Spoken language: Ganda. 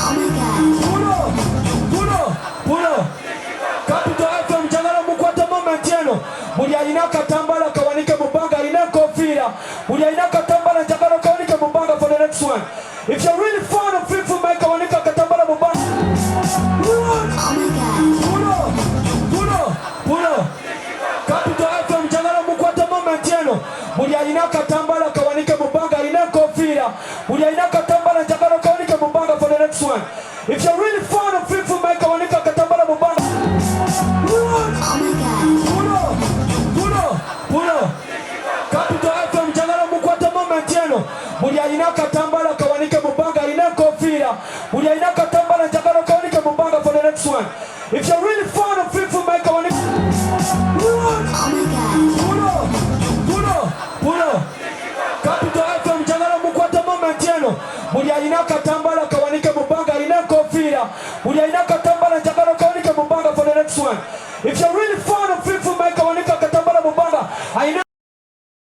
Oh my God. Pulo, pulo, pulo. Capital FM, njagala mukwate moment eno. Buli alina akatambala kawanike mu bbanga, alina enkofiira. Buli alina akatambala, njagala kawanike mu bbanga for the next one. If you're really fond of Fik Maker, wanika akatambala mu bbanga. Oh my God. Pulo, pulo, pulo. Capital FM, njagala mukwate moment eno. Buli alina akatambala kawanike mu bbanga, alina enkofiira. Buli alina akatambala, njagala kawanike mu bbanga for the next one. If you're really fond of Fik Maker, wanika akatambala mu bbanga. Oh my God. Pulo, pulo, pulo. Capital FM, njagala mukwate moment eno. Buli alina akatambala kawanike mu bbanga, alina enkofiira. Buli alina akatambala, njagala kawanike mu bbanga for the next one. If you're really fond of Fik Maker, wanika. Oh my God. Pulo, pulo, pulo. Capital FM, njagala mukwate moment eno. Buli alina akatambala kawanike mu bbanga, alina enkofiira. Buli alina akatambala, njagala kawanike mu bbanga for the next one. If you're really